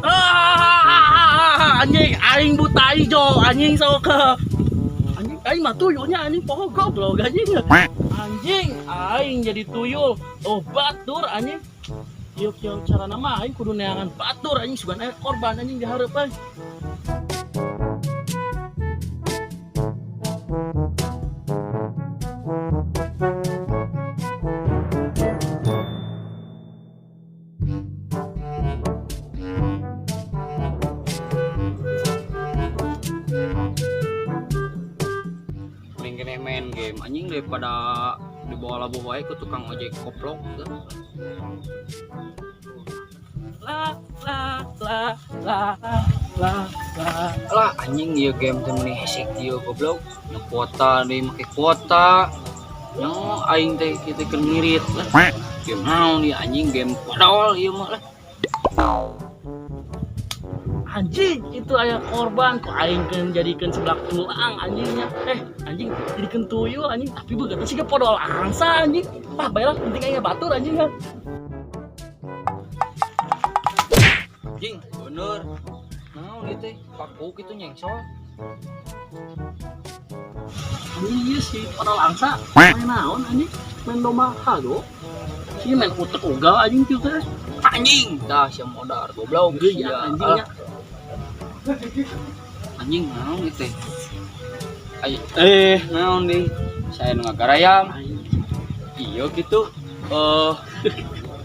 Ah, anjing aing buta ijo anjing sok anjing aing mah tuyulnya anjing poho goblok anjing, anjing aing jadi tuyul. Oh, batur anjing. Ieu kieu carana mah aing kudu neangan batur anjing, sugan aya korban anjing di hareupeun. Mending keneh main game anjing daripada dibawa labuh wae ke tukang ojek koplok tuh. La la la la la la. Lah anjing, ieu game teh meuni hese kieu goblok. Nya kuota deui, make kuota. Nya aing teh kieu teh keur ngirit lah. Game naon ieu anjing, game podol ieu mah lah. Anjing, itu aya korban kok aing keun jadikeun seblak tulang anjingnya. Eh, anjing jadikeun tuyul anjing, tapi begitu sih podol angsa anjing. Ah, baiklah, penting aing batur anjing ya. Anjing, bener. Naon ieu teh? Paku kitu nyengsol. Anjing, ieu si podol angsa main naon anjing? Main domba hago. Si main utek ugal anjing kieu teh. Anjing, dah sia modar goblok. Geus ya anjingnya. Anjing naon ieu teh? Ay, eh, naon deui? Saya nu ngagarayam. Iya gitu. Eh,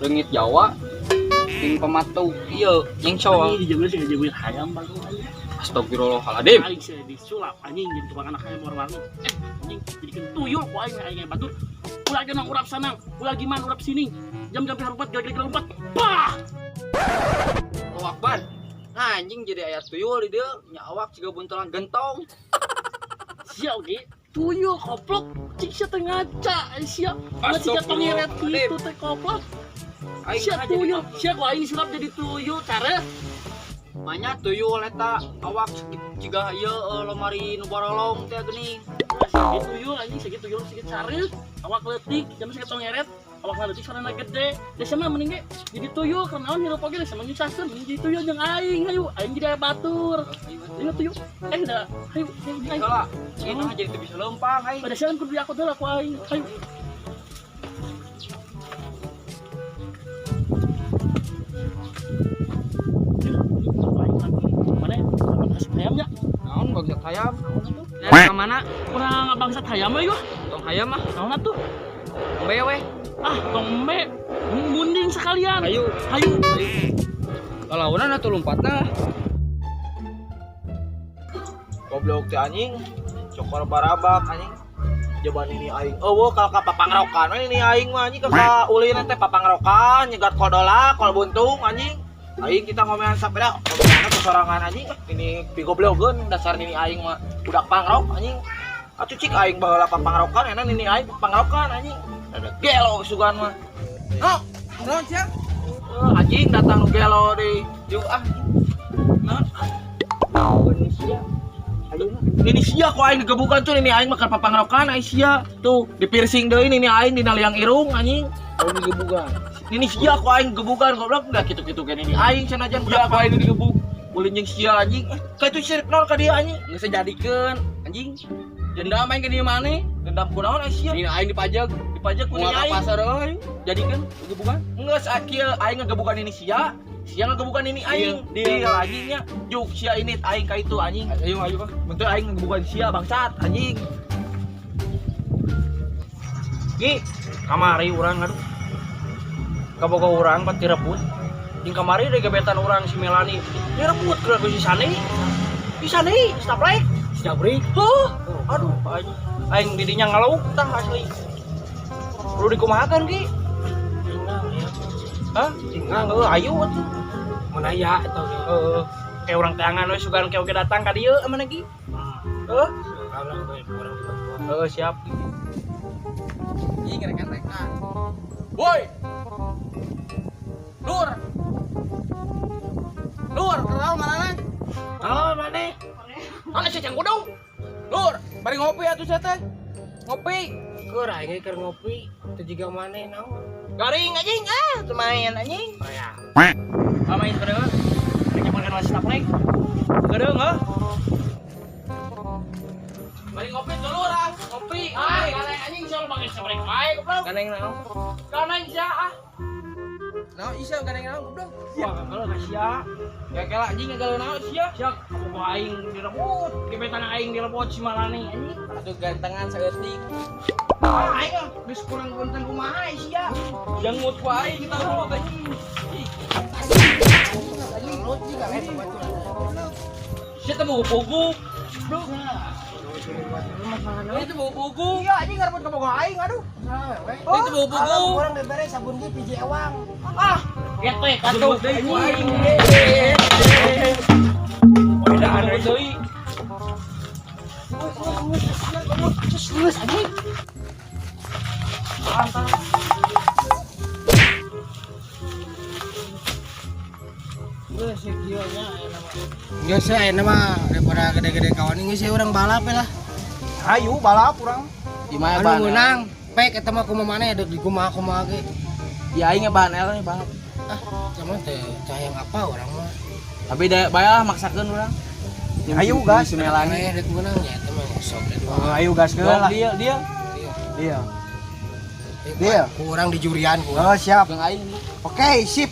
leungit Jawa ting pamatuk ieu nyengsol. Anjing dijamin sih ngajamin hayam bagus anjing. Astagfirullahaladzim. Aing sih disulap anjing jadi tukang anak hayam warna-warni. Eh, anjing jadikeun tuyul ku aing, aing batur. Ulah genang urap sanang, ulah gimana urap sini. Jam-jam lompat, gara-gara lompat. Bah! Oh Akbar. Nah, anjing jadi aya tuyul di dieu, nya awak siga buntelan gentong. Sia oge, tuyul koplok. Cik sia teh ngaca, ai sia. Ngaca siga tongeret kitu teh koplok. Aing Sia mah jadi tuyul, sia ku aing disulap jadi tuyul care. Manya tuyul eta awak jiga ieu lemari nu barolong teh geuning. Sia tuyul anjing, sia tuyul siga care, awak leutik, jam siga tongeret. Awak leutik sarana gede. Desa mah mending ge jadi tuyul karena naon hirup oge desa mah nyusahkeun, mending jadi tuyul jeung aing, hayu aing jadi aya batur. Ayo tuyul. Eh da, hayu hayu aing. Heula, ieu mah jadi teu bisa leumpang aing. Pada siang kudu diangkut heula ku aing. Hayu. Mana bangsat hayamnya? Naon bangsat hayam? Dari ka mana? Kurang bangsat hayam we yeuh. Tong hayam mah. Naon atuh? Embe we. Ah, tong embe. Munding sekalian. Hayu. Hayu. Lalaunan atuh lompatna. Goblok teh anjing, cokor barabak anjing. Jaban ini aing. Eueuh kalau ka papangrokan we ini aing mah anjing, ka ulin teh papangrokan nyegat kodolak, kol buntung anjing. Aing kita ngomean sapeda, ngomean kesorangan anjing. Ini pigoblogeun dasar nini aing mah budak pangrok anjing. Atuh cik aing baheula papangrokan, enak nini aing papangrokan anjing. Ada gelo sugan mah. Oh, naon sia? Anjing datang nu gelo deui. Yuk ah. Nah, ini sia kok aing digebukan tuh, ini aing makan papangrokan aing sia. Tuh, di piercing deui ini aing dina liang irung anjing. Oh digebukan. Ini sia kok aing gebukan goblok, enggak kitu-kitu kan ini aing sanajan budak Ya kok aing digebuk. Ulin jeung sia anjing. Eh, ka itu sirik naon ka dia anjing? Geus jadikeun anjing. Dendam aing ka dieu maneh. Dendam kunaon aing sia? Ini aing dipajak, Dipajak ku moal ini ka aing. pasar euy. Jadikeun gebukan. Geus akil aing ngegebukan ini sia, sia ngegebukan ini aing. Deal. Deal anjingnya. Juk sia ini aing ka itu anjing. Ayo ayo ah. Bentuk aing ngegebukan sia bangsat anjing. Ki, kamari urang aduh. Kaboga urang pati rebut. Jeung kamari deui gebetan urang si Melani. Direbut ku si Sani. Si Sani, staplek. Si Jabrik. Huh, aduh aing aing didinya ngalauk tah asli. Perlu dikumahakeun Ki? Tinggal ya. Hah? Tinggal heuh ayo atuh. Mun aya eta ge. Heeh. Kayak urang teangan we sugan kayak oge datang ka dieu aman lagi. Heuh. Kalau gue kurang dibantuan. Heeh, siap. Ih, ngerekan-rekan. Woi. Lur. Lur, kenal mana? Oh, mana? Mana sih cang godong? Lur, bari ngopi atuh sia teh. Ngopi. Keur aing keur ngopi, teu jiga maneh naon. Garing anjing ah, lumayan anjing. Oh ya. Pamain kedeung. Nyebarkan masih taplek. Kedeung heuh. Bari ngopi dulu ah, ngopi. Ah, ganeng anjing sia lu bangis sabrek wae goblok. Ganeng naon? Ganeng sia ah. Naon isia ganeng naon goblok? Wah, gagal ka sia. Gagal anjing gagal naon sia? Sia kabogoh aing direbut, gebetan aing direbut si Malani anjing. Atuh gantengan saeutik. Ah, aing mah geus kurang konten kumaha sia. Jangut ku aing kita rebut anjing. Ih, Lu jiga we babaturan. sia teh mau pugu. Bro, itu bau pugu. Iya anjing ngarebut kabogoh aing aduh. Itu bau pugu. Kurang dibere sabun ge piji ewang. Ah, getek atuh anjing. Beda deui. Geus anjing. Geus kieu nya aya mah. Geus aya mah daripada gede-gede kawan geus urang balap we lah. Ayo balap urang. Di mana Anu meunang, pek eta mah kumaha maneh deuk di kumaha-kumaha ge. Ya aing bahan el balap. Ah, cuman teh hayang apa urang mah. Tapi da bae lah maksakeun urang. Ayo gas. Maneh deuk meunang nya eta mah sok deh. Oh, ayo gas ke lah. Dia dia. Iya. Iya. Ku urang di jurian ku. Oh, siap. Gang aing. Oke, sip.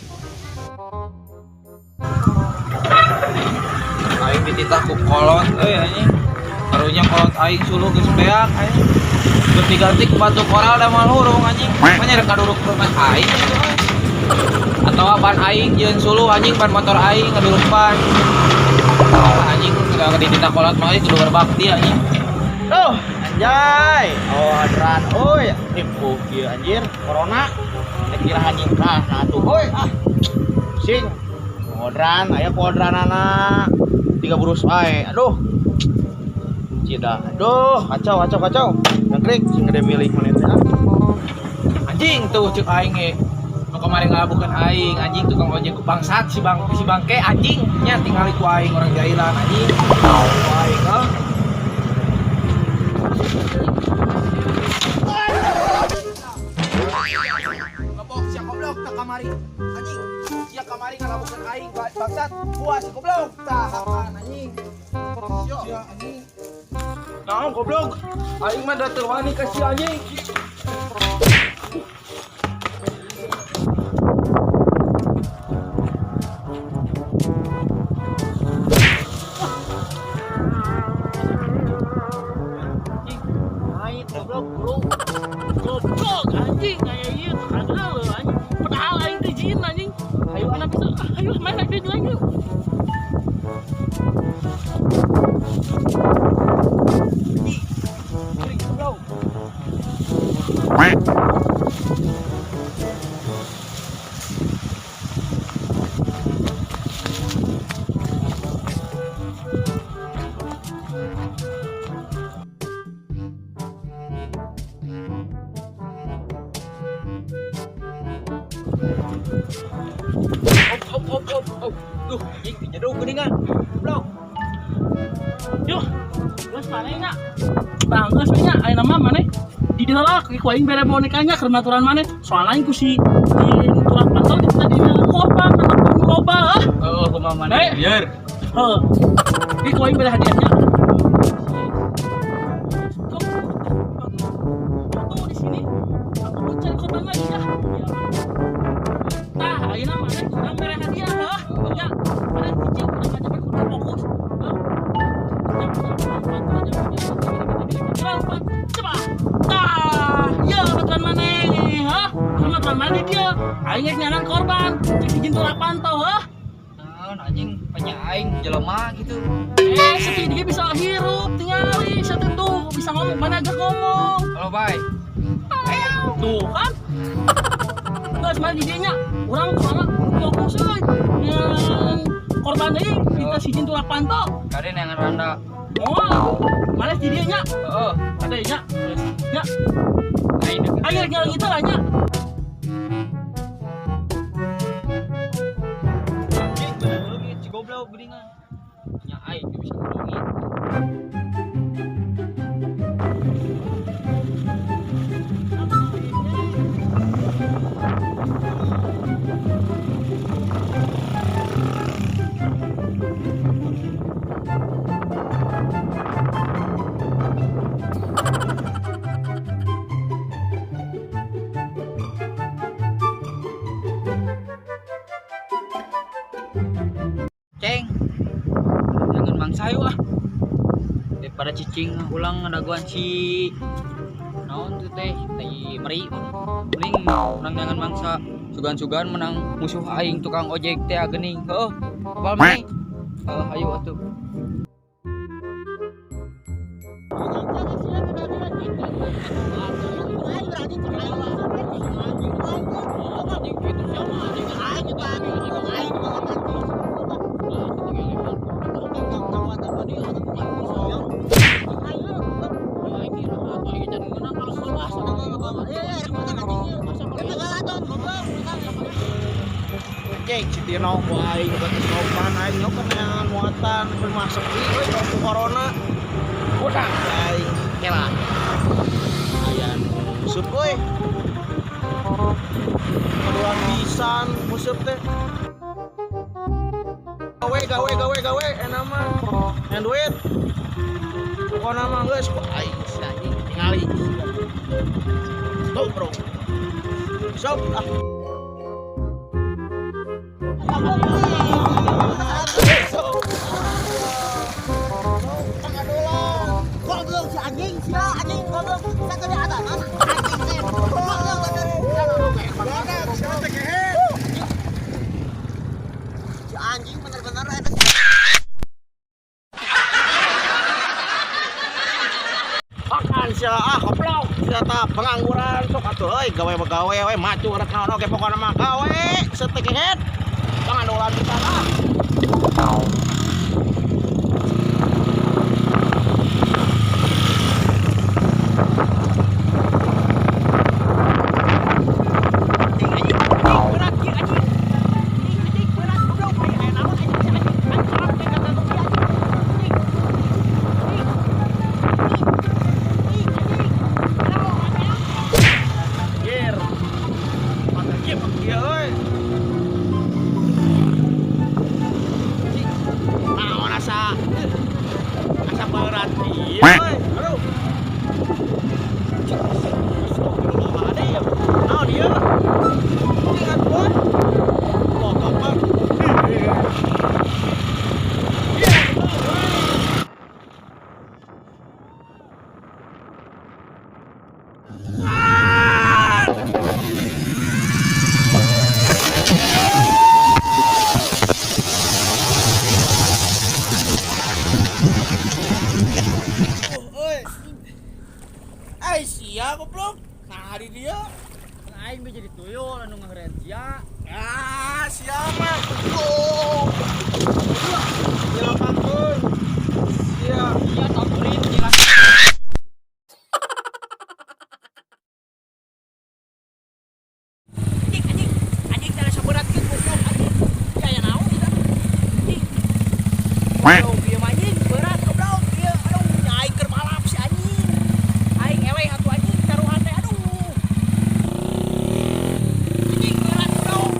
Aing dititah ku kolot euy anjing. Karunya kolot aing suluh geus beak anjing. Geus diganti ku batu koral da moal hurung anjing. Manya rek kaduruk ban aing gitu euy. Atawa ban aing jeung suluh anjing ban motor aing ngaduruk ban. Ah, anjing gak dititah kolot mah euy kudu berbakti anjing. Tuh, anjay. Oh, adran euy. Ripuh kieu anjir, corona. Teh kira anjing kah nah tuh euy ah. Sing. Kodran, aya kodranana. Tiga burus wae. Aduh. Cida. Aduh, kacau kacau kacau. Nangkrik sing gede milik maneh teh. ah. Anjing tuh cek aing ge. Nu kamari ngalabukeun aing anjing tukang ojek bangsat si bang si bangke anjing nya tingali ku aing orang jailan anjing. Ku aing heuh. Goblok sia goblok tak kamari anjing. Sia kamari ngalabukeun aing bangsat. Puas si goblok tahakan anjing. Sia anjing. Naon goblok? Aing mah da teu wani ka si anjing. Aing goblok bro. Goblok anjing kayak ieu kagak leuh anjing. Padahal aing teh jin anjing. Ayo anak bisa, ayo main lagi lagi. Op op op op. Duh, anjing dijeduk geuningan. Goblok. Yuh, geus maneh nya. Bang, geus we nya ayeuna mah maneh di dieu lah ku aing bere bonekanya keur maturan maneh. Soalna aing ku si di tulak pantau di tadi korban nama loba ah. Oh, kumaha maneh? Eh. Heuh. Ieu ku aing bere hadiahnya. Foto di sini. Aku mau cari korban lagi ya. Tah, ayeuna maneh kurang bere hadiah heuh. Ya, maneh cicing kurang aja kudu fokus. Heuh. Tah, ya baturan maneh, hah? Baturan maneh dia. Aing geus nyanan korban, cek dijin tulak pantau, hah? Naon anjing panya aing jelema gitu. Sepi dia bisa hirup, tingali, satu tuh bisa ngomong, mana aja ngomong. Halo, bye. Tuh kan? Geus mah di dieu nya. Urang soalna fokus euy. Yang korban deui kita si Jintura panto. Kade neangan randa. Moal. Males di dieu nya. Heeh. Kade nya. Geus nya. Aing deket. Ayo nyalang itu lah nya. Anjing bener leungit si goblok geuningan. Nya aing teu bisa leungit. Ceng, jangan mangsa yuk ah. Daripada cicing ulang ngadaguan si naon tuh teh tai meri. Mending urang jangan mangsa sugan-sugan menang musuh aing tukang ojek teh geuning. Heuh, apal maneh? Heuh, ayo atuh. Anjing si Tino ku aing batu sopan aing nu keneangan muatan rumah sepi euy ku corona. Udah aing kela. Aya nu musuh euy. Kaduan pisan musuh teh. Gawe gawe gawe gawe enak mah. Yang duit. Pokona mah geus ku aing si anjing tingali. Tuh bro. Sok ah. Anjing bener-bener makan sia ah goblok sia ta pengangguran sok atuh euy gawe gawe we maju rek naon oge pokona mah gawe setekehet pangandolan pisan ah. Ai sia goblok. Nah di dia. Aing be jadi tuyul anu ngaheureun sia. Ah, sia mah. Oh. Dilapakeun. Sia. Sia tampurin jelas. Anjing anjing anjing teh saberat kieu goblok anjing. Aya naon kita? Anjing. Goblok ieu mah anjing berat goblok ieu. Aduh, aing keur balap si anjing. Aing eleh atuh anjing taruhan teh aduh. Anjing berat goblok.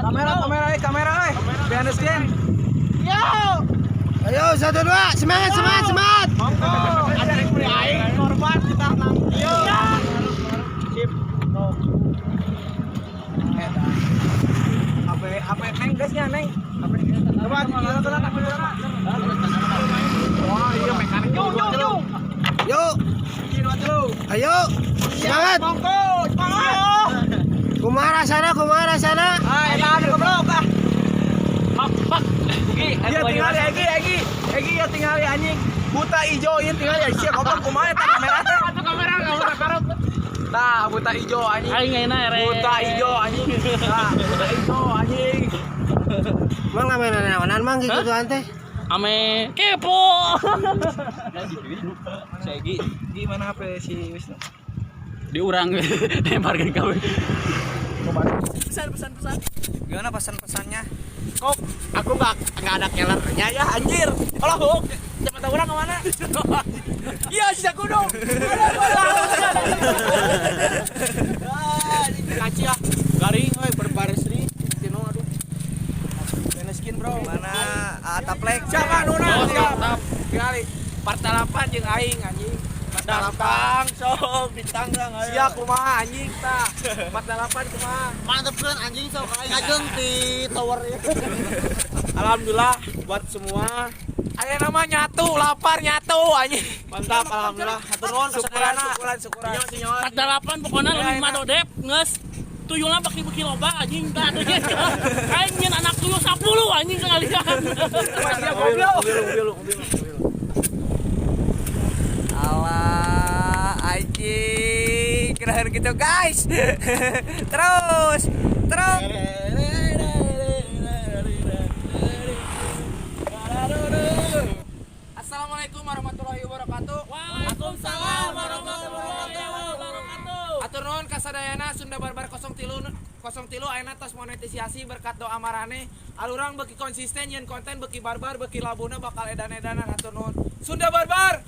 Kamera, kamera, kamera, behind the scene. Yo. Ayo 1 2 semangat semangat semangat. Monggo. Ada yang beli aing korban kita nang. Yo. Sip. HP, HP neng guysnya neng. Coba gila tuh lah, Wah, iya mekanik. Yo yo yo. Yuk. Dua tilu. Ayo, semangat. Monggo, semangat. Kumaha rasana, kumaha rasana? Ah, enak goblok ah. Pak, pak. Iya tinggal Egi, Egi, Egi ya tinggal anjing. Buta ijo ieu tinggal ya sia goblok kumaha eta kamera teh. Atuh kamera kamera karep. Tah, buta ijo anjing. Aing ayeuna ere. Buta ijo anjing. Tah, buta ijo anjing. Mang ame naonan mang gitu tuan teh. Ame kepo. Si Egi, Gi mana HP si Wisnu? Diurang lemparkeun kabeh. Pesan pesan pesan. Gimana pesan-pesannya? Kok aku nggak ada kellernya ya anjir. Allah kok. Kacamata orang kemana? Iya, si aku dong. Kaci ah. Garing euy berbaris ri. Tino aduh. Beneskin bro. Mana taplek? Siapa nuna? Siap. Tinggali. Partalapan jeung aing anjing. Partalapan sok ditanggang ayo. Sia kumaha anjing tah. 48 kumaha. Mantep kan anjing sok ngajeng di tower ya. Alhamdulillah buat semua. Aya nama nyatu, lapar nyatu anjing. Mantap alhamdulillah. Hatur nuhun syukuran syukuran syukuran. 48 pokoknya lebih madodep geus. Tuyulna beki-beki loba anjing tah. Aing nyeun anak tuyul 10 anjing sekalian. Goblok. Alah, anjing. Keren gitu guys. Terus, terus. Assalamualaikum warahmatullahi wabarakatuh. Waalaikumsalam warahmatullahi wabarakatuh. Atur nuhun kasadayana Sunda Barbar 03 03 ayeuna tos monetisasi berkat doa marane. Alurang beuki konsisten nyeun konten beuki barbar beuki labuna bakal edan-edanan atur nuhun. Sunda Barbar.